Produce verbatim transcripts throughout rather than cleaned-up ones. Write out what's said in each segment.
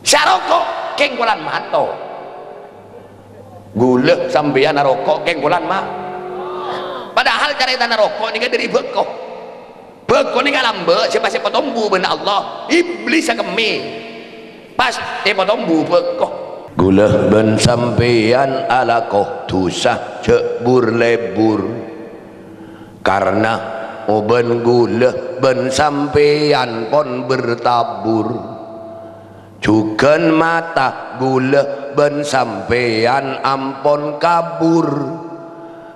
Sè aroko' kèng kolan mato. Ghulâ sampèyan aroko' kèng kolan ma-, padahal carètana roko' nèka dâri bhâko. Bhâko nèka lambâ' sè pas èpatombu bân Allah, Iblis sakemmè. Pas èpatombu bhâko. Ghulâ bân sampèyan alako dhusa jhâ' bur-lebur. Karna obân ghulâ bân sampèyan pon bertabur. Jhughân mata ghulâ bân sampèyan ampon kabur.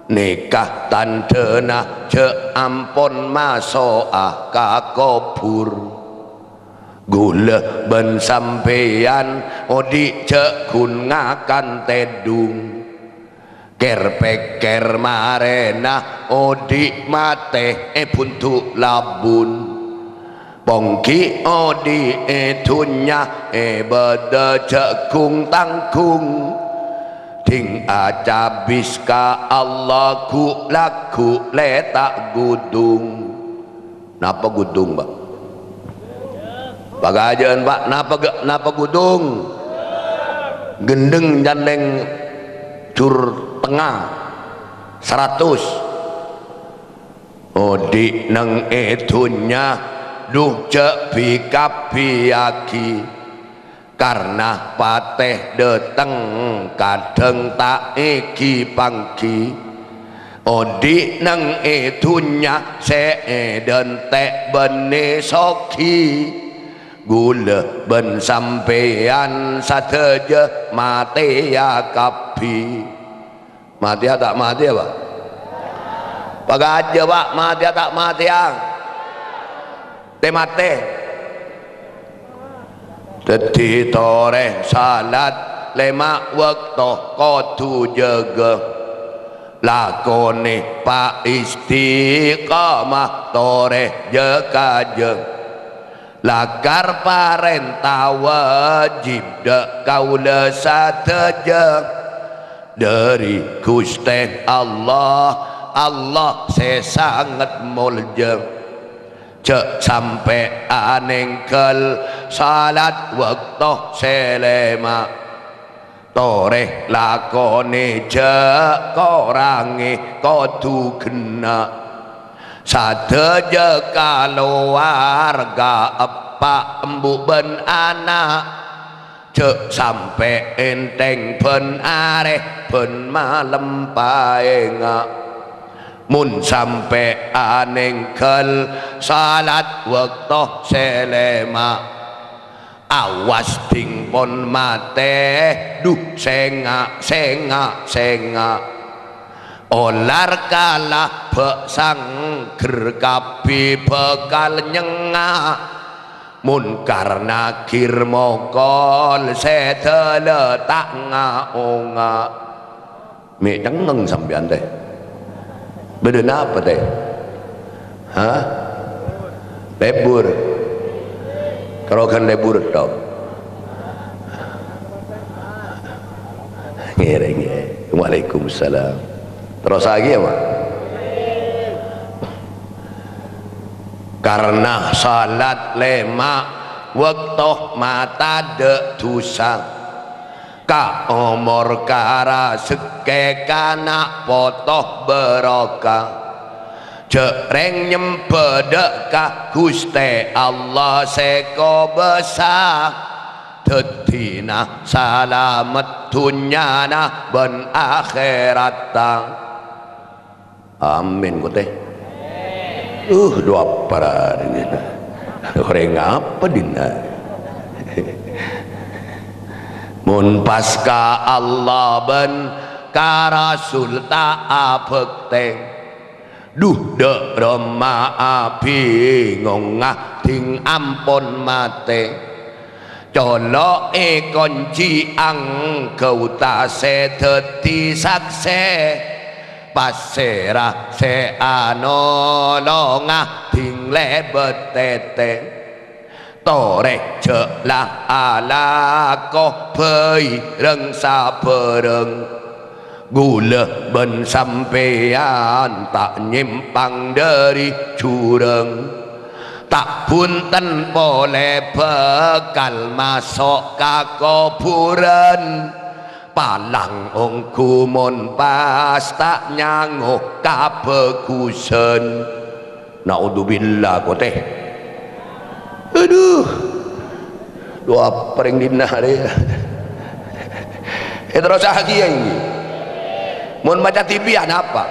Nèka tandhâna jhâ' ampon maso'a ka kobhur. Ghulâ bân sampèyan odi' jhâ' ghun ngakan tèdung. Kèr-pèkkèr marèna odi' matè è bhundu' labun. Pongghi' odi' è dhunnya è bâdâ jhâ' ghung-tangghung. Dhing acabis ka Allah ghu'-lagghu' lè ta' ghudung. Napa ghudung, Pak? Pagajâ'ân, Pak, napa ga-, napa ghudung? Ghendheng nyandeng jur tengnga, saratos. Odi' neng è dhunnya, dhu jhâ' bi-kabbiyâghi. Karna patè dâteng kadhâng ta' èghi-pangghi. Odi' neng è dhunnya sè èdântè' bânnè soghi. Ghulâ bân sampèyan sadhâjâ matèya kabbhi. Matèya ta' matèya, Pak? Pagajâ, Pak, matèya ta' matèya? Tè-matè. Dhâddhi torè salat lèma' bâkto kodhu jâgâ. Lakonè pa-, istiqamah torè jâ-kajâ. Lakar parènta wajib dâ' kaulâ sadhâjâ. Dâri Ghustè Allah, Allah sè sanget molja. Jhâ' sampè' anèngghâl salat bâkto sè lèma'. Torè lakonè jhâ' korangè kodhu ghenna'. Sadhâjâ kalowarga eppa' embu' bân ana'. Jhâ' sampè' ènthèng bân arè bân malem paènga'. Mon sampè' anèngghâl salat bâkto sè lèma'. Awas dhing pon matè, dhu, sènga', sènga', sènga'. Olar kalabâ' sangghâr kabbhi bhâkal nyengnga'. Mon Karna Gir mokol sè dâlâ ta' nga-onga'. Mè' cengngeng sampèyan, tè? Bâdâ napa, tè? Hah? Lebur. Karoghân lebur, tok. Ngèrèng, ya. Waalaikumsalam. Terrosaghi, ya, Mak? Karna salat lèma' bâkto matadâ' dhusa. Ka omor karasekkè kana' poto barokah. Jhâ' rèng nyembhâ dâ' ka Ghustè Allah sè kobâsa. Dhâddhina salamet dhunnyana bân akhèratta. Amin, kote. Uh, doa para ini. Orèng apa dina? Mon pas ka Allah bân ka Rasul ta' abhâktè. Dhu, dâ' remma abingongnga dhing ampon matè. Colo'è konci anggauta sè dhâddhi saksè. Pasèra sè anolonga dhing lèbât tètè. Torè jhâ' la alako bhâi rèng-sabhârâng. Ghulâ bân sampèyan ta' nyèmpang dâri jhurâng. Ta' bhunten polè bhâkal maso' ka kobhurân, palang ongghu mon pas ta' nyango kabhâghusân. Naudzubillah, kotè. Adu. Dhu aparèng dinna' rè. Èterrossaghi, ya, ini. Mon maca T V, anapa?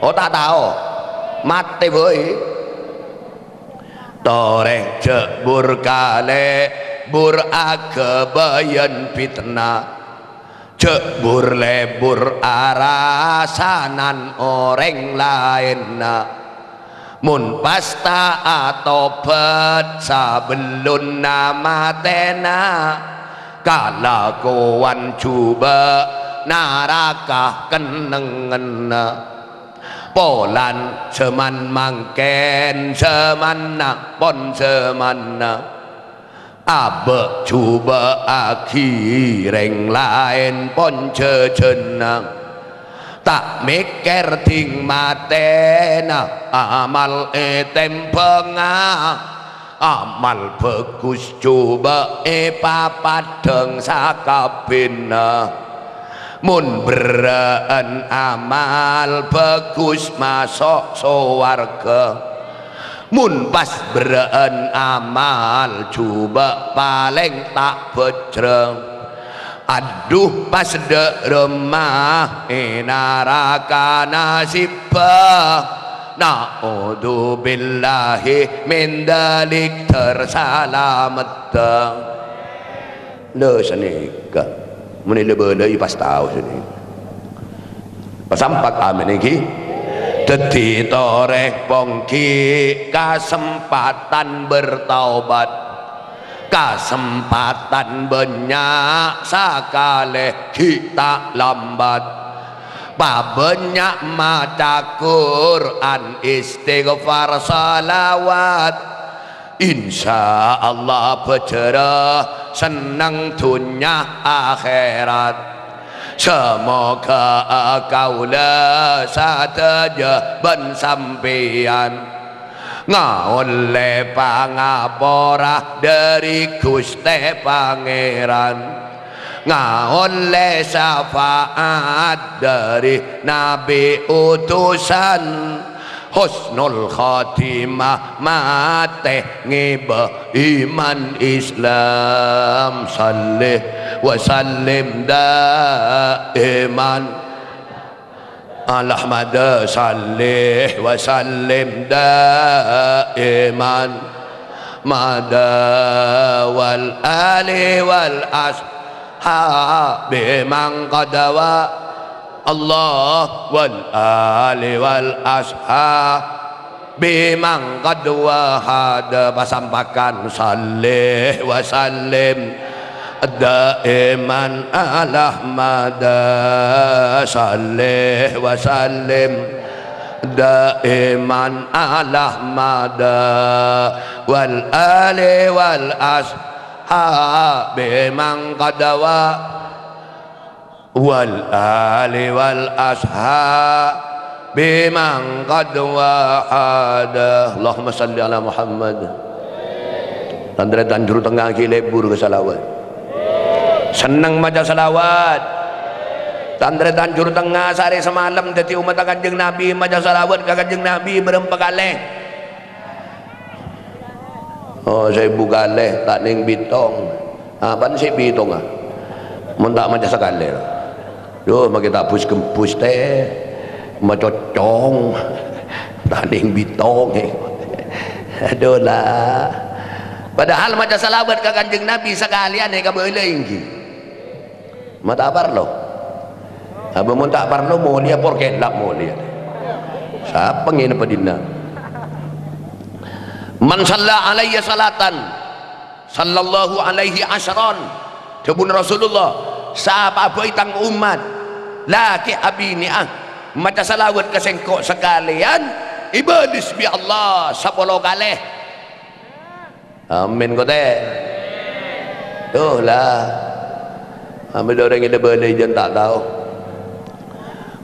Oh, ta' tao. Matè bhâi. Torè jhâ' bur-kalèbur aghâbâyân pitna. Jhâ' bur-lebur arasanan orèng laènna. Mon pas ta' atobhât sabellunna matèna, kalakowan jhubâ' naraka kennengnganna. Polana jhâman mangkèn jhâmanna pon jhâmanna. Abâ' jhubâ'aghi rèng laèn pon jhâjhânna. Ta' mèkkèr dhing matèna, amal ètèmbhângnga. Amal bhâghus jhubâ' èpapaddhâng sakabbhiyânna. Mon berrâ'ân amal bhâghus maso' sowarghâ. Mon pas berrâ'ân amal jhubâ' palèng ta' bhâjrâ. Adhu, pas dâ' remma è naraka nasibbhâ. Na'udzubillahi min dzalik, dâr salameddhâ. Lho, sanèka. Mon èla-bâlâi pas tao sanèka. Pasampak, amin, èngghi. Dhâddhi torè pongghi kasempatan bertaubat. Kasempatan bânnya' sakalè ghi' ta' lambat. Pabânnya' maca Qur'an, istighfar, shalawat. Insya Allah bhâjârâ senneng dhunnya akhèrat. Samoghâ kaulâ sadhâjâ bân sampèyan ngaollè pangapora dâri Ghustè Pangèran. Ngaollè syafaat dâri Nabi utusan, husnul khotimah matè ngèbâ iman Islam. Shalli wa sallim daiman. Allahumma shalli wa sallim daiman mada wal ali wal ashabi man qad wa Allah wal ali wal ashabi man qad wahada. Pasampakan, shalli wa sallim daiman ala Ahmada, shalli wa sallim daiman ala Ahmada, wal ali wal ashabi man qad wa, wal ali wal ashabi man qad wahada. Allahumma shalli ala Muhammad. Tan-tarètan Jhurutèngnga ghi' lebur ka shalawat. Senneng maca shalawat. Tan-tarètan Jhurutèngnga saarè samalem dhâddhi ommatta Kanjeng Nabi, maca shalawat ka Kanjeng Nabi bârâmpa kalè. Oh, saèbu kalè, ta' nèng bitong. Apana sè bitongnga? Mon ta' maca sakalè, lho. Yo, makè ta' bus-gembus tè. Macocong. Ta' nèng bitong, eh. Adhu, la. Padahal maca shalawat ka Kanjeng Nabi sakalèyan èkabâlâi, èngghi. Ma' ta' parlo. Apa mon ta' parlo, molèya por kella' molèya. Sapa ngènep è dinna'? "Man shalla alayya shalatan, shallallahu alaihi asyran." Dhâbuna Rasulullah, "Sapa bhâi tang ommat, lakè' abinè'a, maca shalawat ka sèngko' sakalèyan, èbâlâs bi' Allah sapolo kalè." Amin, kotè. Tuh, la. Amin, orèng èla-bâlâi jân ta' tao.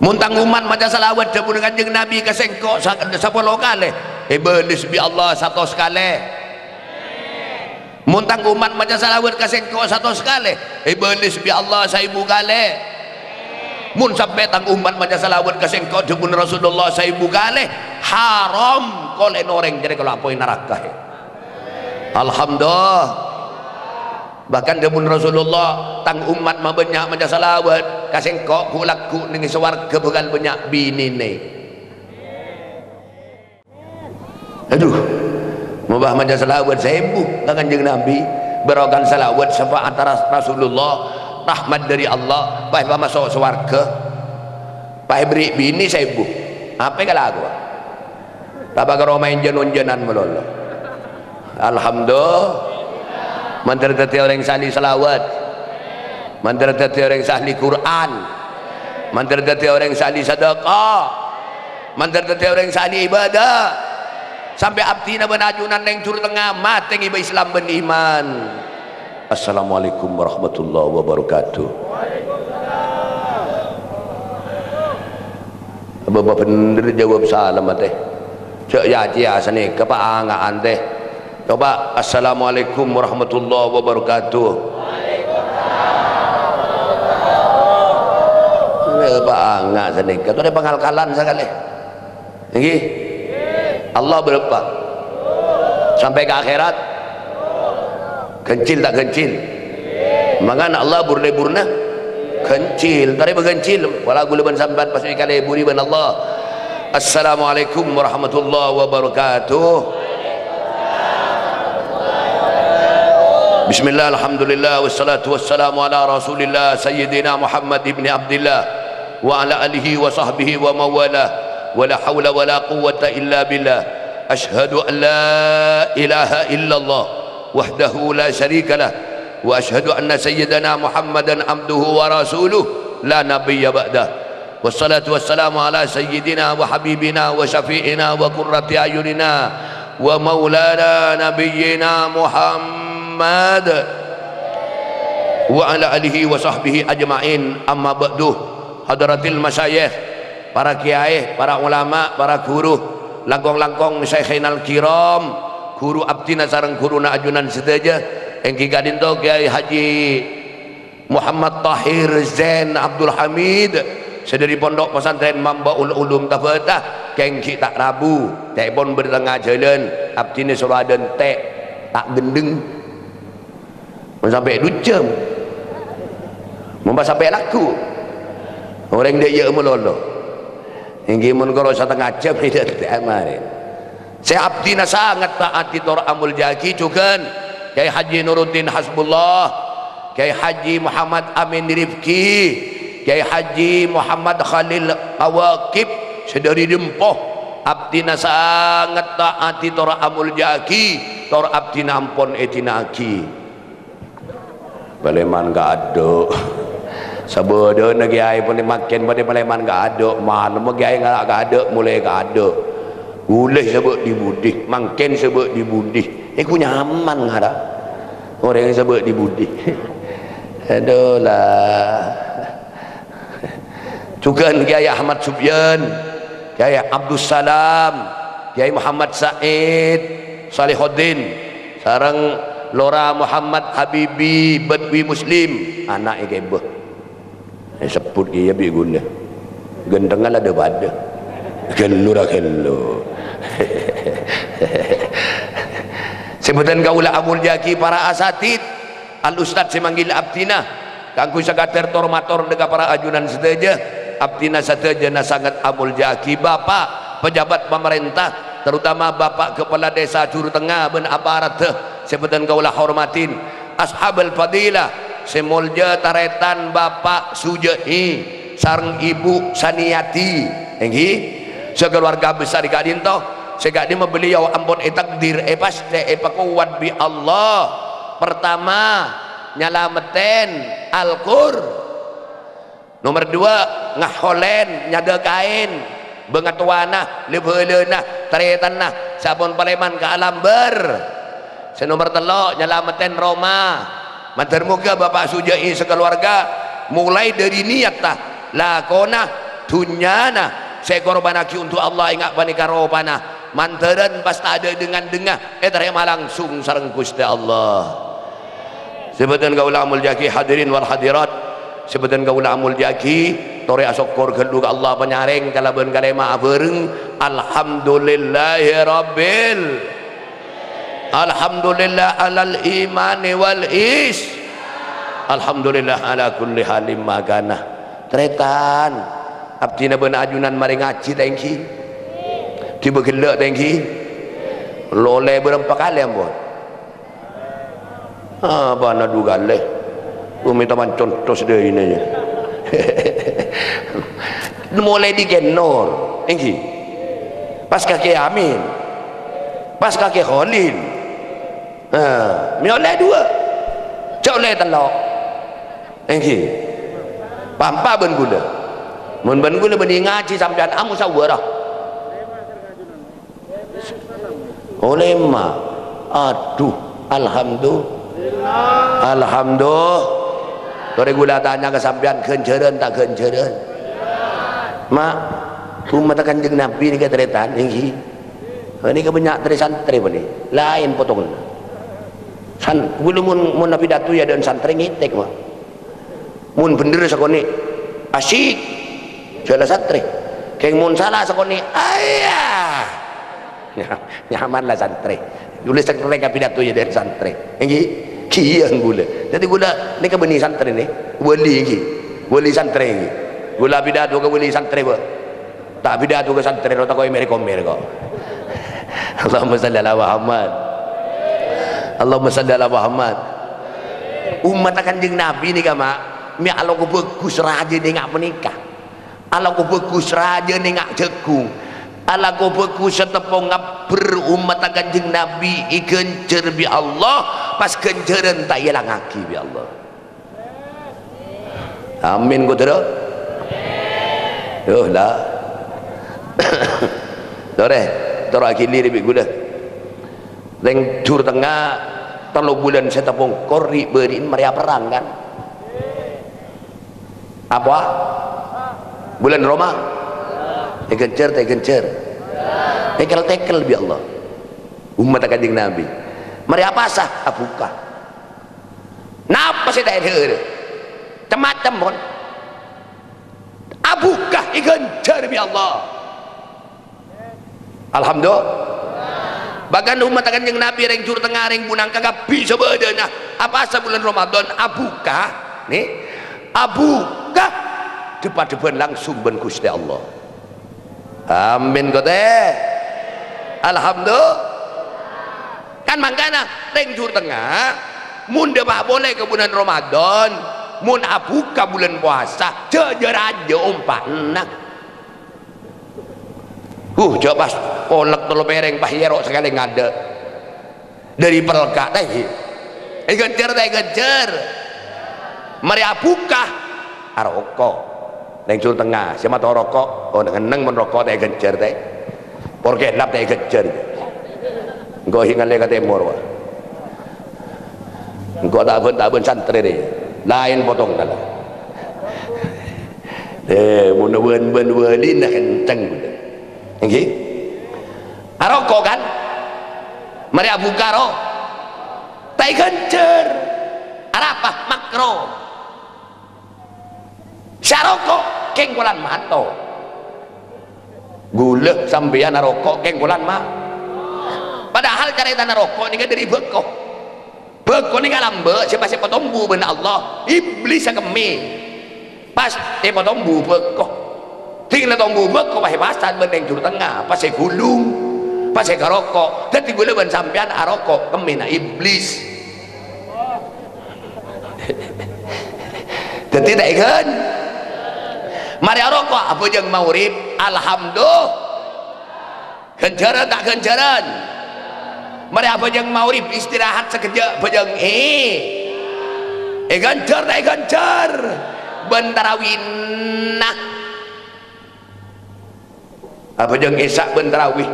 "Mon tang ommat maca shalawat dhâbuna Kanjeng Nabi ka sèngko' sa-, sapolo kalè, Èbâlâs bi' Allah satos kalè. Mon tang ommat maca salawat ka sèngko' satos kalè, èbâlâs bi' Allah saèbu kalè. Mon sampè' tang ommat maca salawat ka sèngko', dhâbuna Rasulullah, saèbu kalè, haram kolèna orèng jârèya kalabân naraka. Alhamdulillah. Bahkan dhâbuna Rasulullah, "Tang ommat mabânnya' maca salawat ka sèngko', ghu'-lagghu' neng sowarghâ bhâkal bânnya' binèna." Adhu, mabâ maca salawat saèbu ka Kanjeng Nabi, barokah salawat, syafaat ras-, Rasulullah, rahmat dâri Allah, pas pamaso' sowarghâ, pas èberri' binè saèbu. Apa kalako? Taba karo maèn jân-onjhânan malolo. Alhamdulillah. Mandhâr dhâddhi orèng sè ahli salawat. Mandhâr dhâddhi orèng sè ahli Qur'an. Mandhâr dhâddhi orèng sè ahli sadhâka. Mandhâr dhâddhi orèng sè ahli ibadah. Sampè' abdhina bân ajunan neng Jhurutengngah matè ngibâ Islam bân iman. Assalamualaikum warahmatullahi wabarakatuh. Bâbâ bhender jâwâb salam, atè. Jhâ' ya-cèya sanèka, Pa', anga'an, tè. Coba, "Assalamualaikum warahmatullahi wabarakatuh." Eh, Pa', anga' sanèka. Torè pangal-kalan sakalè. Èngghi. Allah bârâmpa? Sampè' ka akhèrat? Ghânjhil ta' ghânjhil? Mangkana Allah bur-lebburna ghânjhil. Tarèma ghânjhil. Pola ghulâ bân sampèyan pas èkaleburi bân Allah. Assalamualaikum warahmatullahi wabarakatuh. Bismillah, alhamdulillah, wassalatu wassalamu ala Rasulillah, Sayyidina Muhammad ibni Abdillah, wa ala alihi wa sahbihi wa mawala, wa la haula wa la quwwata illa billah. Asyhadu an la ilaha illallah wahdahu la syarikalah, wa asyhadu anna sayyidana Muhammadan abduhu wa rasuluh, la nabiyya ba'dah. Wassalatu wassalamu ala sayyidina wa habibina wa syafi'ina wa qurrati ayunina wa maulana nabiyyina Muhammad wa ala alihi wa sahbihi ajma'in. Amma ba'du, hadratil masyayikh, para kiyaè, para ulama, para ghuru, langkong-langkong syaikhinal kiram, ghuru abdhina sareng ghuruna ajunan sadhâjâ, èngghi ka'dinto Kiai Haji Muhammad Tahir Zain Abdul Hamid, sè dâri Pondok Pesantren Mambaul Ulum Tabatah, kèng ghi' ta' rabu, ca'èpon bâdâ tengnga jhâlân, abdhina soro adhânte', ta' ghendheng. Mon sampè' du jam, mon pas sampè' lagghu', orèng dâ' iyâ malolo. Èngghi mon koro satengnga jam, èdhânte'a marè. Sè abdhina sanget ta'ati tor amoljâ'aghi jhughân Kiai Haji Nuruddin Hasbullah, Kiai Haji Muhammad Amin Rifki, Kiai Haji Muhammad Khalil Awakib, sè dâri Dempo. Abdhina sanget ta'ati tor amoljâ'aghi, tor abdhina ampon èdina'aghi. Palèman kaaḍâ'. Sabâḍâna kiyaè polè makkèn paḍâ palèman kaaḍâ'. Malem kiyaè ngala' kaaḍâ', molè kaaḍâ'. Ghulâ sabâ' ḍi-buḍi, mangkèn sabâ' ḍi-buḍi. Èko nyaman ngara. Orèng sabâ' ḍi-buḍi. Aḍu, la. Jhughân Kiai Ahmad Subyan, Kiai Abdussalam, Kiai Muhammad Said, Salihuddin, sareng Lora Muhammad Habibi Badwi Muslim, ana'è kèbâ. Èsebbhut kèya bi' ghulâ. Ghântengnga la ḍâ-paḍâ. Ghâllu ra ghâllu. Sè bhâdhân kaulâ amoljâ'aghi para asatid, al-ustad sè manggil abdhina, kaangghuy sakadhâr tor-mator ḍâ' ka para ajunan sadhâjâ, abdhina sadhâjâna sanget amoljâ'aghi Bapa' pejabat pamarènta, terutama Bapa' Kepala Desa Jhurutengngah bân aparaddhâ sè bhâdhân kaulâ hormatin, ashabul fadilah sè moljâ tarètan Bapa' Suja'i sareng Ibu Saniyati, èngghi, sakaluarga besar è ka'ḍinto, sè ka'ḍimma beliau ampon ètakdir, èpastè, èpakowat bi' Allah. Pertama, nyalamettèn Al-Qur. Nomer ḍuwâ', ngaholèn, nyadhâkaèn, bângatowana, lè-bhâlâna, tarètanna, sè ampon palèman ka alam bâr. Sè nomer tello', nyalamettèn roma. Mandhâr moghâ Bapa' Suja'i sakaluarga, molaè ḍâri niyatta, lakona, dhunnyana, sè èkorbhânnaghi onto' Allah enga' panèka ropana. Mandhârân pas tadâ' dhing-ngandhingnga ètarèma langsung sareng Ghustè Allah. Sè bhâdhân kaulâ amoljâ'aghi, hadirin wal hadirat, sè bhâdhân kaulâ amoljâ'aghi, torè asokkor ghâllu ka Allah panyarèng kalabân kalèma abhâreng, Alhamdulillahirabbil. Alhamdulillah alal imani wal is. Alhamdulillah ala kulli halim ma kana. Tarètan, abdhina bân ajunan marè ngajhi ta' ènggi? Ghibâ ghellâ' ta' ènggi? Lo-, ollè bârâmpa kalè ampon? Apana du kalè? Umi taman contos dâina, yâ. Molaè dâri Kè Nur, ènggi? Pas ka Kè Amin. Pas ka Kè Kholil. Nah, mè' ollè duwâ'. Jhâ' ollè tello'. Ènggi. Pa-empa' bân ghulâ. Mon bân ghulâ bânnè ngajhi sampèyan amosawarah. Ollè emma'. Adhu, alhamdu-, alhamdulillah. Torè ghulâ atanya ka sampèyan, ghânjhârân ta' ghânjhârân? Ma', ommatta Kanjeng Nabi nèka tarètan, ènggi. Nèka bânnya' trè-santrè bânnè. Laèn potonganna. San-, ghulâ mon, mon apidato è adâ'na santrè ngètèk, Ma'. Mon bhender sakonè', asyik. Sala santrè. Kèng mon sala sakonè', ayah. Nya-, nyaman la santrè. Ghulâ sengkeng apidato è adâ'na santrè. Ènggi? Ghiyâ ghulâ. Dhâddhi ghulâ nèka bânnè santrè nè. Wali ènggi. Wali santrè ènggi. Ghulâ apidato ka wali santrè, bâ. Ta' apidato ka santrè, ro tako' è mèrè-komèrè ko'. Allahumma shalli ala Muhammad. Allahumma shalli ala Muhammad. Ommatta Kanjeng Nabi nèka, Ma', mè' alako bhâghus rajâ nènga' panèka. Alako bhâghus rajâ nènga' jhâghung. Alako bhâghus sè teppo ngabbher ommatta Kanjeng Nabi èghânjhâr bi' Allah, pas ghânjhârân ta' èlangaghi bi' Allah. Amin, kodro. Duh, la. Torè, toro' aghili rè bi' ghulâ. Rèng Jhur Tengnga tello bulân sè tapongkor ri'-bâri'na marè aperrang, kan? Apa? Bulân Roma? Èghânjhâr ta' èghânjhâr? Tèkel-tèkel bi' Allah. Ommatta Kanjeng Nabi. Marè apasa? Abhuka. Napa sè ta' èdhârâ? Cem-macem, pon. Abhuka èghânjhâr bi' Allah. Alhamdulillah. Bahkan ommatta Kanjeng Nabi, rèng Jhur Tengnga, rèng Bunangka kabbhi sabâdhâna. Apasa bulân Ramadan? Abhuka. Nè. Abhuka. Dhâpa-dhâbân langsung bân Ghustè Allah. Amin, kote. Alhamdulillah. Kan mangkana, rèng Jhur Tengnga, mon dhâpa' polè ka bulân Ramadan, mon abhuka bulân powasa, jhâ', jhâ' rajâ ompa'na. Huh, jhâ' pas kolek tello pèrèng, pas èro' sakalè ngadâ'. Dâri pelka' ta' ènggi. Èghânjhâr ta' èghânjhâr? Marè abhuka, aroko'. Rèng Jhur Tengnga, sè mator roko', oh, neng-enneng mon roko' ta' èghânjhâr, ta'. Por kelap ta' èghânjhâr. Engko' èngalè ka tèmor, wa. Engko' ta' bân, ta' bân santrè rè. Laèn potonganna. Eh, mon bân-bân wâlina kenceng, ghulâ. Ènggi? Aroko', kan? Marè abhuka, ro. Ta' èghânjhâr. Arapa? Makro. Sè aroko' kèng polana mato. Ghulâ sampèyan aroko' kèng polana ma-, padahal carètana roko' nèka dâri bhâko. Bhâko nèka lambâ' sè pas èpatombu bân Allah, Iblis sakemmè. Pas èpatombu bhâko. Ding la tombu bhâko pas èpasat bân rèng Jhur Tengnga, pas èghulung, pas èkaroko'. Dâddhi ghulâ bân sampèyan aroko' kemmèna Iblis. Dâddhi ta' èghân. Marè aroko' abhâjâng maghrib, alhamdulillah. Ghânjhârân ta' ghânjhârân? Marè abhâjâng maghrib, istirahat sakejjhâ', bhâjâng è-, èghânjhâr ta' èghânjhâr? Bân tarawihna. Abhâjâng isya' bân tarawih.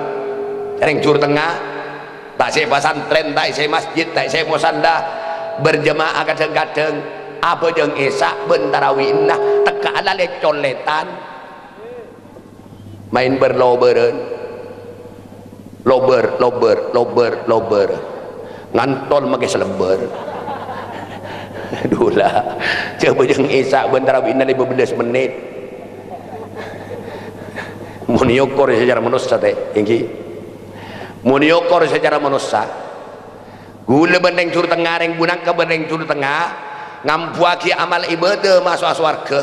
Rèng Jhur Tengnga, ta' sè pasantrèn, ta' sè masjid, ta' sè mosalla, berjamaah kadhâng-kadhâng. Abhâjâng isya' bân tarawihna, tekka'a la lè-colètan. Maèn bâr-lobârân. Lobâr, lobâr, lobâr, lobâr. Ngantol makè salembâr. Dhu la. Jhâ' bhâjâng Isya bân Tarawihna lèma bellâs mennit. Mon èokor sacara manossa, tè, èngghi. Mon èokor sacara manossa, ghulâ bân rèng Jhurtengnga, rèng Bunangka bân rèng Jhurtengnga ngambuwâghi amal ibâdâ maso'a sowarghâ,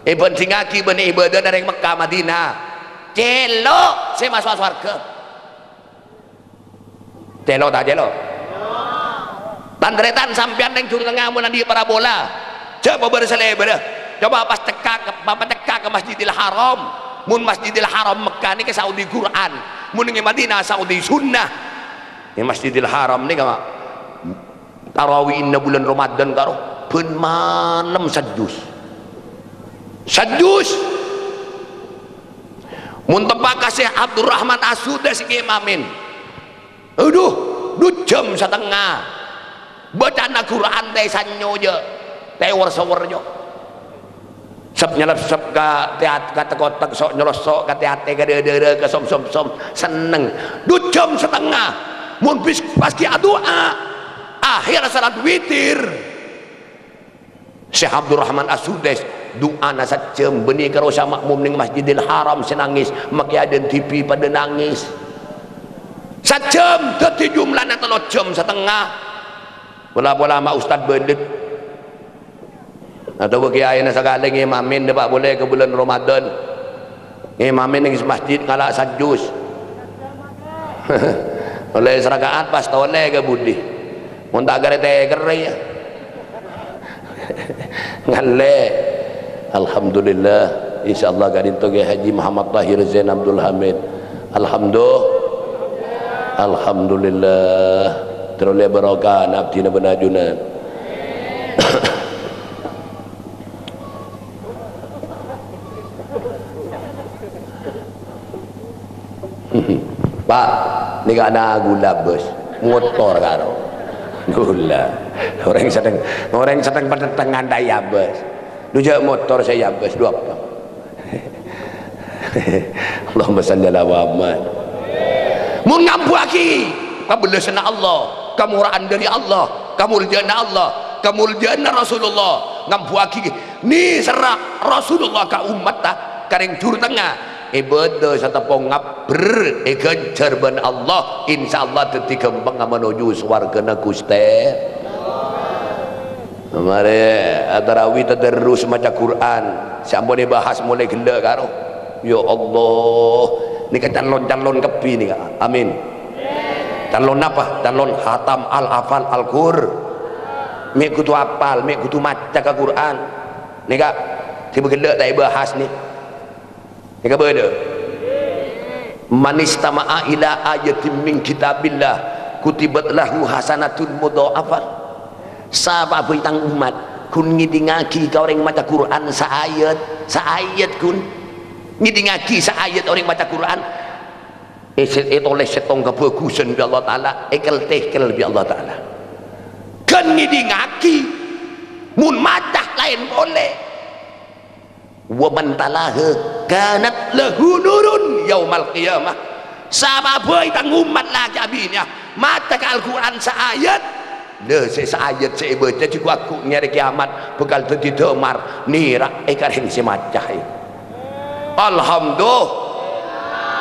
èbhândhingngaghi bân ibâdâna rèng Mekkah Madinah. Cèlo' sè maso'a sowarghâ. Cèlo' ta' cèlo'? Tan-tarètan sampèyan rèng Jhurtengnga mon andi' parabola, jhâ' pabâr salèbârâ. Coba pas cekka' ka, pa-, pacekka' ka Masjidil Haram. Mon Masjidil Haram Mekkah nèka saodi Qur'an. Mon è Madinah saodi sunnah. È Masjidil Haram nèka, ma-, Tarawihna bulân Ramadan karo bân malem sajjus. Sajjus. Mon teppa' ka Syekh Abdurrahman As-Sudais ngimamè. Adhu, dhu jhâm satengnga. Bâcana Qur'an tè sanyo jâ', tè wor-sowor jâ'. Sep nyelep sep ka tè-, ka tek-otek, sok nyelep sok ka tè-, atè, ka dâ-, dârâ, ka som-, som-, som, senneng. Dhu jhâm satengnga. Mon bis-, pas ghi' adu'a, akhèr salat witir. Syekh Abdurrahman As-Sudais, du'ana sajjhâm, bânnè karo sa-, ma'mum nèng Masjidil Haram sè nangès, makè adân dhibi' padâ nangès. Sajjhâm, dhâddhi jumlana tello jhâm satengnga. Pola-pola ma' Ustad Bâlât. Atabâ kèyaèna sakalè ngimamè, dâpa' polè ka bulân Ramadan. Ngimamè nèng masjid ngala' sajjus. Ollè saraka'at pas tolè ka budi. Mon ta' karè tèkèr, yâ. Ngallè. Alhamdulillah. Insyaallah ka'dinto Kiai Haji Muhammad Tahir Zain Abdul Hamid. Alhamdulillah. Alhamdulillah. Terro lè barokah abdhina bân ajunan. Pak, nèka ana' ghulâ, Bos. Motor karo. Ghulâ. Orèng senneng, orèng senneng patettengan ta' èabâs. Dhu jâ' motor sè èabâs, dhu apa? Allahumma shalli ala Muhammad. Mon ngambuwâghi kabellasânna Allah, kamora'an dhâri Allah, kamoljâ'ânna Allah, kamoljâ'ânna Rasulullah, ngambuwâghi nèserra Rasulullah ka ommatta, ka rèng Jhurtengnga, ibâdâ sateppong ngabbher èghânjhâr bân Allah, insyaallah dhâddhi ghâmpang manoju sowarghâna Ghustè. Marè, atarawih tadarrus maca Qur'an, sè ampon èbahas molaè ghellâ' karo. Ya Allah, nèka calon-calon kabbhi nèka. Amin. Calon apa? Calon hatam al-hafal Al-Qur-, mè' kodhu apal, mè' kodhu maca ka Qur'an. Nèka, sè ghellâ' ta' èbahas nè. Nèka bâdâ. "Man istama'a ila ayatin min kitabillah, kutibat lahu hasanatun mudha'afah." Sapa bhâi tang ommat, ghun ngèdingngaghi ka orèng maca Qur'an saayat, saayat ghun. Ngèdingngaghi saayat orèng maca Qur'an. Èsè-, ètolès sèttong kabhâghusân bi' Allah Ta'ala, èkel-tèkel bi' Allah Ta'ala. Ghân ngèdingngaghi, mon maca laèn polè. "Wa man talaha kanat lahu nurun yaumal qiyamah." Sapa bhâi tang ommat lakè' abinèa maca ka Al-Qur'an saayat, lha, sè saayat sè èbâca jhuko' aghung è arè kèyamat bhâkal dhâddhi dâmar nèra' è karèng sè maca. Alhamdulillah.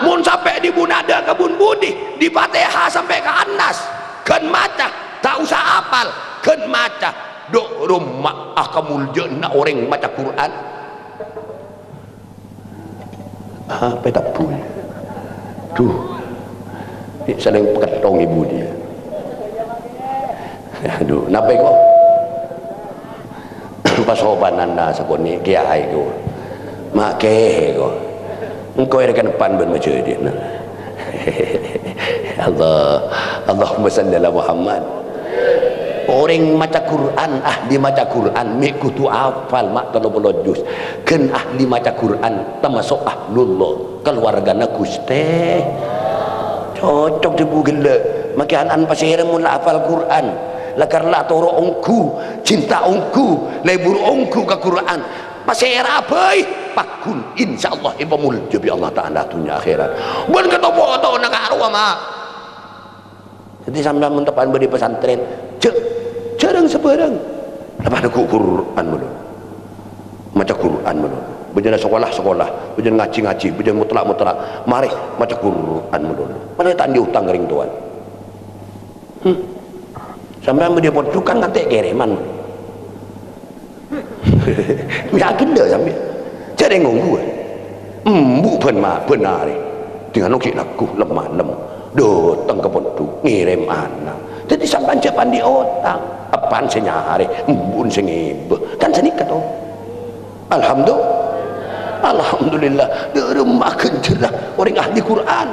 Mon sampè' dhi-budhi ka bun budi, dhi Fatihah sampè' ka An-Nas, ghân maca, ta' osa apal, ghân maca. Dhu, romma'a kamoljâ'ânna orèng maca Qur'an. Apa tabbhu? Dhu. Nè' salèng paketthong ibu dia. Adhu, napa ko'? Pasopananna sakonè' kèyaè ko'. Ma' kèyaè ko'. Engko' èrèkan pan bân majâdina. Allah, Allahumma shalli ala Muhammad. Orèng maca Qur'an, ahli maca Qur'an, mè' kodhu apal ma' tello polo juz. Ghân ahli maca Qur'an, tamaso' ahlullah, kalowargana Ghustè. Cocok dhi-budhi ghellâ'. Makè an-, an pasèra mon la apal Qur'an. La karna toro' ongghu, cinta ongghu, lebur ongghu ka Qur'an. Pasèra bhâi. paggun, insyaallah èpamoljâ bi' Allah Ta'ala dhunnya akhèrat. Bân kèto-kètona karowa, Ma'. Dhâddhi sampèyan mon teppa'an bâdâ è pesantren, jhâ', jhârâng sabârâng. Apa nèko Qur'an malolo. Maca Qur'an malolo. Bâjâna sakola-sakola, bâjâna ngajhi-ngajhi, bâjâna mutlak-mutlak. Marè maca Qur'an malolo. Marè ta' anḍi' otang ka rèng towa. Hmm. Sampèyan bâdâ è ponḍhuk kan ngantek kèrèman. Yakin ḍâ' sampèyan? Jhâ' rèng ongghu, eh. Embu' bân ma-, bân arè. Ḍingan ghi' lagghu lem-malem. Ḍâteng ka ponḍhuk, ngèrèm ana'. Dhâddhi sampèyan jhâ' anḍi' otang. Eppa'na sè nyarè, embu'na sè ngèbâ. Kan sanèka, to? Alhamdu-, Alhamdulillah. Ḍâremma ghânjhârânna orèng ahli Qur'an.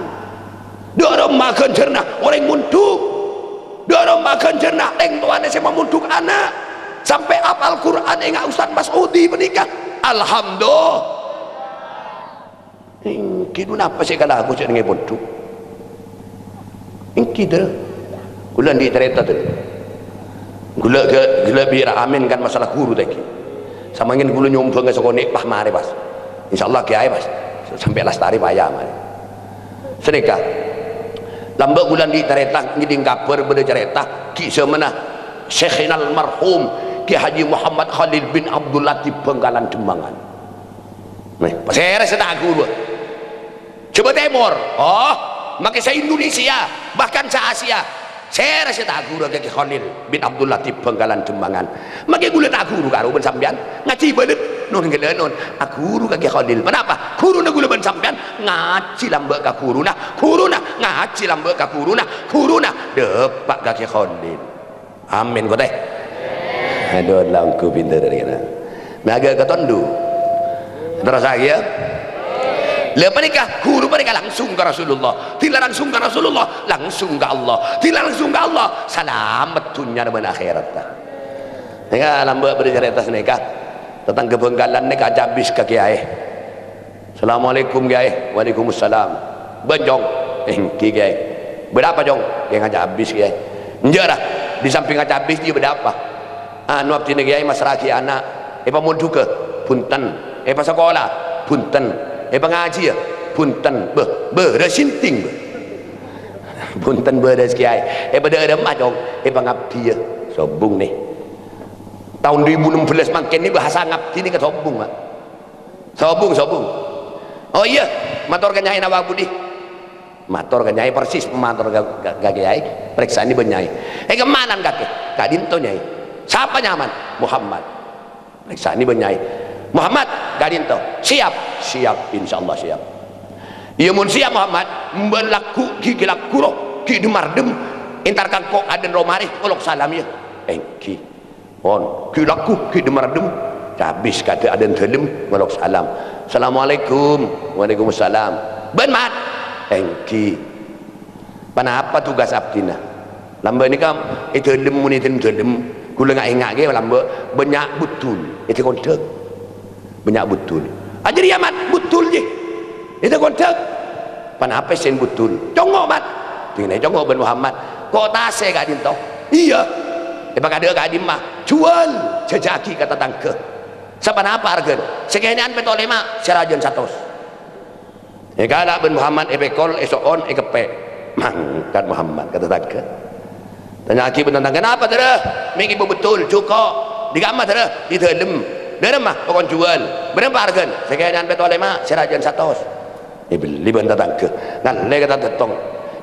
Ḍâremma ghânjhârânna orèng monḍhuk. Ḍâremma ghânjhârânna rèng towana sè mamondhuk ana'. Sampè' apal Qur'an, enga' Ustaz Mas'udi panèka. Alhamdulillah. Èngghi, ḍu napa sè èkalakowa sè neng è ponḍhuk? Èngghi, Dra. Kaulâ anḍi' carèta, Dra. Kaulâ ghâ-, ghellâ' bi' Ra Amin kan masalah ghuru tèngghi. Samangkèn kaulâ nyombhângnga sakonè' pas marè pas. Insyaallah kèyaè pas. Sampè' lastarè paya marè. Sanèka. Lambâ' kaulâ anḍi' carèta, ngèḍing kabhâr bâdâ carèta, ghi' jhâmanna Syekhinal marhum Kiai Haji Muhammad Khalil bin Abdul Latif Bhângkalan Demangan. Nè, pasèra sè ta' ghuruwâ? Jawa Timur. Oh, makè sa-Indonesia, bahkan sa-Asia. Sèra sè ta' ghuruwâ ka Kiai Khalil bin Abdul Latif Bhângkalan Demangan. Makè kaulâ ta' ghuru karo bân sampèyan. Ngajhi bâlât, non ghellâ' non. Aghuru ka Kiai Khalil. Ponapa? Ghuruna kaulâ bân sampèyan ngajhi lambâ' ka ghuruna. Ghuruna ngajhi lambâ' ka ghuruna. Ghuruna ḍâpa' ka Kiai Khalil. Amin, kote. Aduh, langku pinter kena. Naga ketondu. Terus lagi, ya. Lah, panèka, ghuru panèka langsung ka Rasulullah. Dhila langsung ka Rasulullah, langsung ka Allah. Dhila langsung ka Allah, salamet dhunnya bân akhèrat. Nèka lambâ' bâdâ carèta sanèka. Tatangghâ Bhângkalan nèka ajâbis ka kèyaè. "Assalamualaikum, Kèyaè." "Waalaikumsalam." "Bân, Cong?" "Èngghi, Kèyaè." "Bâdâ apa, Cong?" "Kèyaè ngajâbis, Kèyaè." "Enjâ', ra. Di samping ngajâbis, iyâ bâdâ apa?" "Anu, abdhina, Kèyaè, massra'aghi ana'. Èpamondhughâ?" "Bhunten." "Èpasakola?" "Bhunten." "Èpangajhiyâ?" "Bhunten." "Bâh, bârâs ènḍing, bâh." "Bhunten, bârâs, Kèyaè." "Èpadâ'ârâmma, Cong?" "Èpangabdhiyâ." Sobung, nè. Taon ḍu èbu ennem belas mangkèn nè bahasa ngabdhi nèka sobung, Pak. Sobung, sobung. "Oh iyâ, mator ka Nyaè Nawabudi." Mator ka Nyaè, persis mator ka, ka, ka Kèyaè, parèksanè bân Nyaè. "Eh, kemmanan kakè?" "Ka'ḍinto, Nyaè." "Sapa nyamana?" "Muhammad." Parèksanè bân Nyaè. "Muhammad, ka'ḍinto." "Siap." "Siap, insyaallah siap." "Iyâ, mon siap, Muhammad, bân lagghu', ghi' lagghu' rowa, ghi' ḍem-arḍem, entar ka engko' aḍâ'na rowa marè, ngolok salam, iyâ." "Èngghi." Pon, ghi' lagghu', ghi' ḍem-arḍem. Cabis kadhi aḍâ'na ḍâlem, ngolok salam. "Assalamualaikum." "Waalaikumsalam." "Bân, Mat?" "Èngghi." "Ponapa tugas abdhina?" "Lambâ' nèka è ḍâlem, mon è ḍâlem-ḍâlem, kaulâ nga'-enga' kèya lambâ' bânnya' buddhul è ḍâ' kondhâk." Bânnya' buddhul. "Ajâriyâ, Mat, buddhul, jhi. È ḍâ' kondhâk." "Ponapa èssèna buddhul?" "Congo', Mat." "Ḍinna' congo' bân Muhammad." "Ko' tasè' ka'ḍinto?" "Iyâ." "Èpakadâ' ka'ḍimma?" "Jhuwâl, jhâjhâ'aghi ka tatangghâ." "Saponapa arghâna?" "Sakènè'an pèto' lèma', sè rajâna satos." Èkala' bân Muhammad, èpèkol, èso'on, èkeppè'. Mangkat Muhammad ka tatangghâ. Tanya'aghi bân tatangghâ, "Napa, Dârâ? Mè' ngibâ buddhul, jhuko'. Ḍâri kamma, Dârâ?" "Ḍâri ḍâlem." "Ḍâremma?" "Pokon jhuwâl." "Bârâmpa arghâna?" "Sakènè'an pèto' lèma', sè rajâna satos." Èbellè bân tatangghâ. Ngallè ka tatèttong.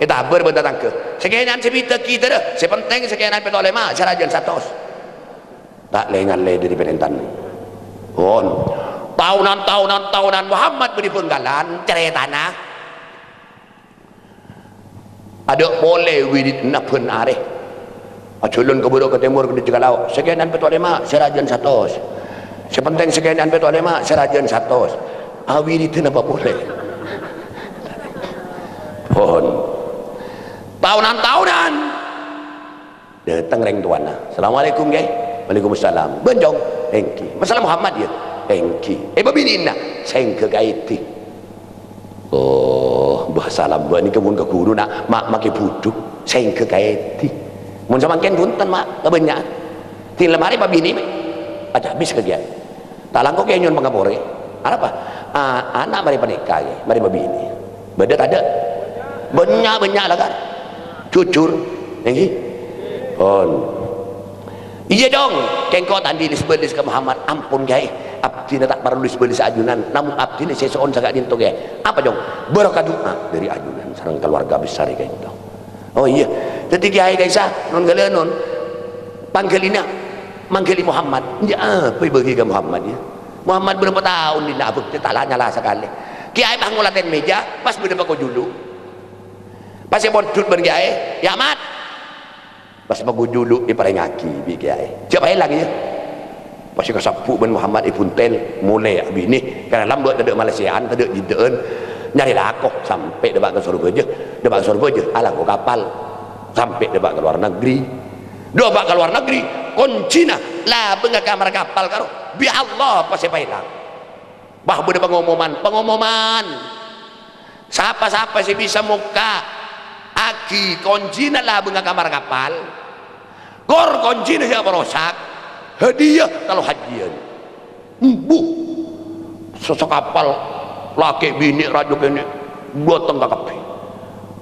Ètabâr bân tatangghâ. "Sakènè'an sè bhidhâ ghi, Dârâ. Sè pentèng sakènè'an pèto' lèma', sè rajâna satos." Ta' lè-ngallè ḍâri parèntana. Pon. Taonan, taonan, taonan Muhammad bâḍâ è Bhângkalan, carètana. Aḍâ' polè wiridna bân arè. Ajhâlân ka bârâ' ka tèmor ka ḍâjâ ka lao'. Sakènè'an pèto' lèma', sè rajâna satos. Sè pentèng sakènè'an pèto' lèma', sè rajâna satos. Awiridhâ napa polè. Pon. Taonan-taonan. Ḍâteng rèng towana. "Assalamualaikum, Kèyaè." "Waalaikumsalam." "Bân, Cong?" "Èngghi." "Masalah Muhammad, yâ?" "Èngghi." "È, bâbinè'na?" "Sèngghâ ka èḍi." Oh, bhâsa lambâ' nèka mon ka ghuruna, ma', makè bhudhu. "Sèngghâ ka èḍi." Mon samangkèn bhunten, ma', kabânnya'an. Ḍing la marè pabinè', ma'. Ajâ abis ka kèyaè. Ta' langkong kèyaè nyo'on pangaporè. Arapa? A-, ana' marè panèka, Kè, marè mabinè. Bâdâ tadâ'? Bânnya', bânnya' la, Kè. Jujur. Èngghi? Pon. Iyâ, Cong. Kèng engko' ta' andi' lis-bâlis ka Muhammad. Ampon, Kè. Abdhina ta' parlo lis-bâlis ajunan. Namong abdhina sè so'on saka'dinto, Kè. Apa, Cong? Barokah du'a dâri ajunan sareng kaluarga besar ka'dinto. Oh, iyâ. Dhâddhi, Kè, ka'issa, non ghâlânon. Pangghâlina, mangghâli Muhammad. Iyâ, apa èbâghi ka Muhammad, yâ? Muhammad bârâmpa taon dinna' abhâktè, ta' la nyala sakalè. Kèyaè pas ngolatèn mèja, pas bâdâ pako julu'. Pas èpondhut bân kèyaè, "Yâ, Mat." Pas pako julu' èparèngngaghi bi' kèyaè. Jhâ' paèlang, yâ. Pas èkasabbhu' bân Muhammad èbuntel, molè abinè. Karana lambâ' tadâ' malèsèan, tadâ' jidhâ'ân. Nyarè lako, sampè' dâpa' ka Sorbhâjâ. Dâpa' ka Sorbhâjâ, alako kapal. Sampè' dâpa' ka lowar negri. Dâpa' ka lowar negri, koncina labângnga kamar kapal karo bi' Allah pas èpaèlang. Wah, bâdâ pangomoman, pangomoman. Sapa-sapa sè bisa mokka'aghi koncina labângnga kamar kapal, kor koncina sè aparosak, hadiah kalo hajjiyân. Embu. Sè sakapal, lakè' binè', rajâ kènè', dâteng ka kabbhi.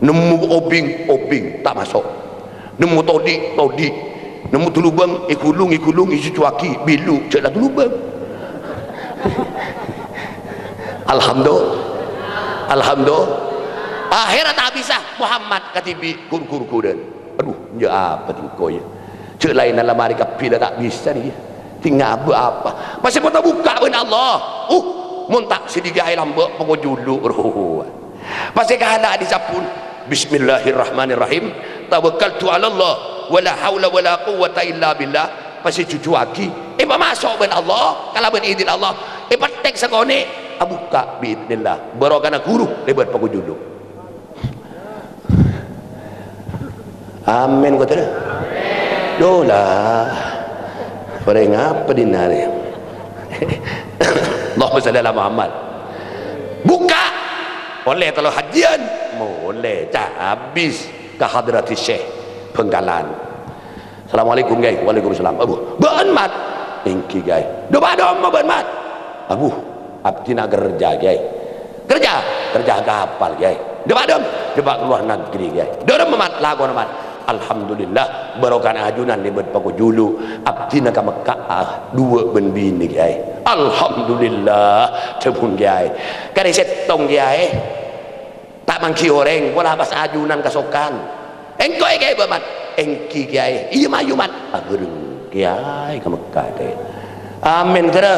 Nemmo obing, obing, ta' maso'. Nemmo todi', todi'. Nemmo tulubâng, èghulung, èghulung, ècucuwaghi, bilu, jhâ' la tulubâng. Alhamdulillah. Alhamdulillah. Akhèrra ta' bisa, Muhammad kadhibi' ghur-ghur ghurân. Adhu, iyâ apa tèngko, yâ? Jhâ' laènna la marè kabbhi la ta' bisa, rèya. Tènga abâ' apa? Pas èpata bukka' bân Allah. Uh, mon ta' sè dhika è lambâ' poko julu', rowa. Pas èkala' dhi' sabbhun. Bismillahirrahmanirrahim. Tawakkaltu 'alallah, wa la haula wa la quwwata illa billah. Pas ècucuwaghi, èpamaso' bân Allah, kalabân idin Allah. Èpettek sakonè', abukka' bi'idznillah. Barokana ghuru, lèbât poko julu'. Amin, kodâna. Dhu la. Parèng apa dinna' rè? Allahumma shalli ala Muhammad. Bukka'. Ollè tello hajjiyân. Molè, ca' abis ka Hadrati Syekh Bhângkalan. "Assalamualaikum, Kèyaè." "Waalaikumsalam." "Abu, bâ'ân, Mat?" "Èngghi, Kèyaè." "Dâpa' dâmma bâ'ân, Mat?" "Abu, abdhina kerja, Kèyaè." "Kerja?" "Kerja kapal, Kèyaè." "Dâpa' dâmma?" "Dâpa' ka lowar negri, Kèyaè." "Dâremma, Mat, lakona, Mat?" "Alhamdulillah, barokana ajunan lèbât pako julu'. Abdhina ka Mekkah, ah, duwâ' bân binè, Kèyaè." "Alhamdulillah," dhâbuna Kèyaè. "Karè sèttong, Kèyaè. Ta' mangghi orèng, pola pas ajunan kasokan." "Engko' è Kèyaè, Mat?" "Èngghi, Kèyaè." "Iyâ, mayu, Mat." Abhâreng Kèyaè ka Mekkah, Kèyaè. Amin, terro.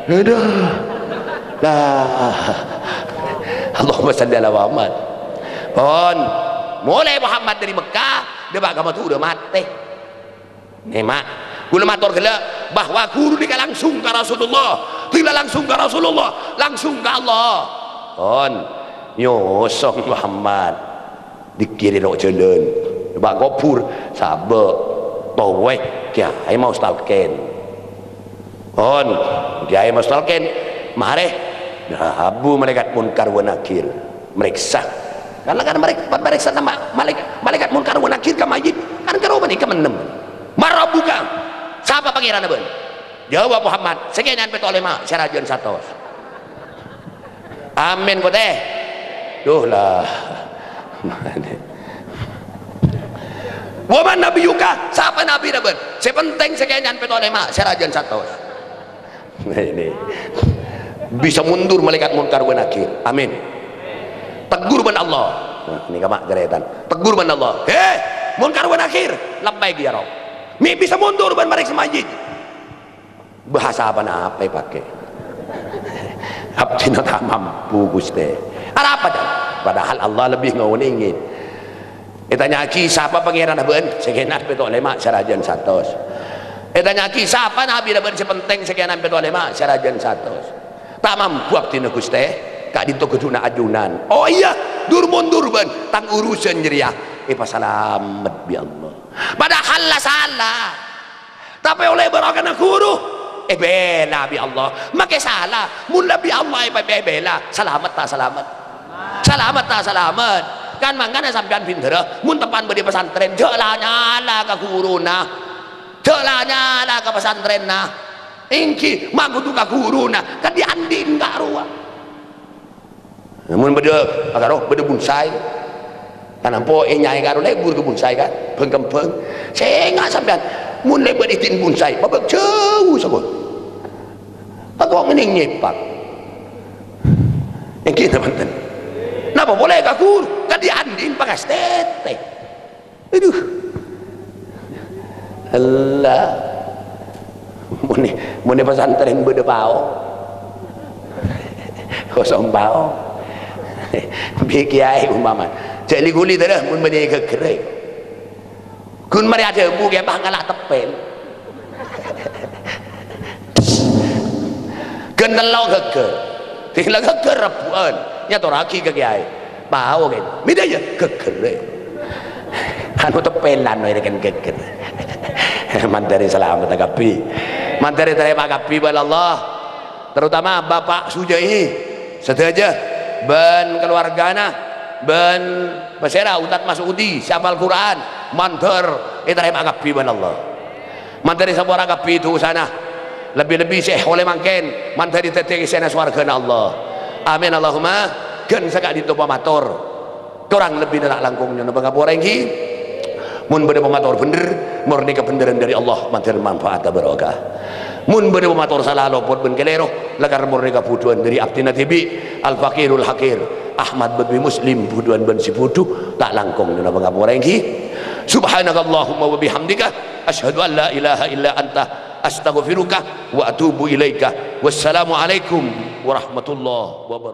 Aduh. Lah. Allahumma shalli ala Muhammad. Pon. Molè Muhammad dâri Mekkah, dâpa' ka Madhurâ matè. Nè, Ma', kaulâ mator ghellâ' bahwa ghuru nèka langsung ka Rasulullah, ghellâ' langsung ka Rasulullah, langsung ka Allah. Pon, nyosong Muhammad. Dhikir è lo' jhâlân. Bâ' kobhur, sabâ', towè, Kèyaè maos talkèn. Pon, Kèyaè maos talkèn. Marè, dhâbu malaèkat Munkar wa Nakir. Marèksa. Karna kan marèk-, marèksa ma-, malaèk-, malaèkat Munkar wa Nakir ka mayyit. Kan karo panèka mennèm. "Man rabbuka?" Sapa pangèranna bâ'ân? Jawab Muhammad, "Sè kènè'an pètto lèma', sè rajâân satos." Amin, potè. Duh, la. "Wa man nabiyyuka?" Sapa nabina bâ'ân? "Sè pentèng sè kènè'an pètto lèma', sè rajâân satos." Nah, ini. Bisa mundur malaèkat Munkar wa Nakir. Amin. Tegur bân Allah. Nah, ini kama' kerètan. Tegur bân Allah. "He, Munkar wa Nakir, leppè ghi' aro. Mè' bisa mundur bân marèksa mayyit." Bahasa apa napa èpakè? "Abdhina ta' mampu, Ghustè." "Arapa, Cang?" Padahal Allah lebih ngonèngè. Ètanya'aghi, "Sapa pangèranna bâ'ân?" "Sè kènè'an pètto lèma', sè rajâân satos." Ètanya'aghi, "Sapa nabina bâ'ân sè pentèng?" "Sè kènè'an pètto lèma', sè rajâân satos." "Ta' mampu abdhina, Ghustè. Ka'dinto ghâdhuwânna ajunan." "Oh iyâ, dur-mundur bâ'ân, tang urusan jârèya èpasalamet bi' Allah." Padahal la sala. Tapè ollè barokana ghuru, èbèla bi' Allah. Makè sala, mon la bi' Allah èpè-, èbèla, salamet ta' salamet? Salamet ta' salamet? Kan mangkana sampèyan bhindhârâ, mon teppa'na bâdâ è pesantren, jhâ' la nyala ka ghuruna. Jhâ' la nyala ka pesantrenna. Èngghi, ma' kodhu ka ghuruna, kadhi andi'na ka'rowa. Mon bâdâ, karo bâdâ bonsai. Kan ampo ènyaè karo lebur ka bonsai, kan? Bâng-kembâng. Sènga' sampèyan, mon lebur èdin bonsai, bâbâ jhâu, sabon. Engko' ngènèng nyèpak. Èngghi napa bhunten? Napa polè ka ghuru? Kadhi andi'na pangastètè. Aduh. Allah. Monè, monè pesantren bâdâ pao. Kosong pao. Bi' kèyaè umpama. Jhâ' li-ghuli terros mon bânnè ghâggher. Ghun marè adhâbu kèya pas ngala' teppèl. Ghun tello' ghâggher. Ding la ghâggher rebbhu'ân. Nyatorraghi ka kèyaè. Pao kèn. Mèdâ iyâ ghâggher. Anu teppèlan wae rèken ghâggher. Mandhâri salamet kabbhi. Mandhâri tarèma kabbhi bân Allah. Terutama Bapak Sujai sadhâjâ bân keluargana, bân pasèra Ustaz Masudi, sè hafal Quran, mandhâr ètarèma kabbhi bân Allah. Mandhâri sapora kabbhi dhusana, lebbi-lebbi sè ollè mangkèn, mandhâri dhâddhi essèna sowarghâna Allah. Amin, Allahumma. Ghân saka'dinto pamator. Korang lebbina ta' langkong nyo'on pangapora èngghi. Mon bâdâ pamator bhendher, mornè kabhendherrân dâri Allah, mandhâr manfaat barokah. Mon bâdâ pamator sala lopot bân kalèro, lakar mornè kabhudhuwân dâri abdhina dhibi', Al-Faqirul Haqir, Ahmad Badwi Muslim, bhudhuwân bân sè bhudhu, ta' langkong nyo'on pangapora èngghi. Subhanakallahumma wa bihamdika, asyhadu an la ilaha illa anta, astaghfiruka wa atubu ilaika. Wassalamualaikum warahmatullahi wabarakatuh.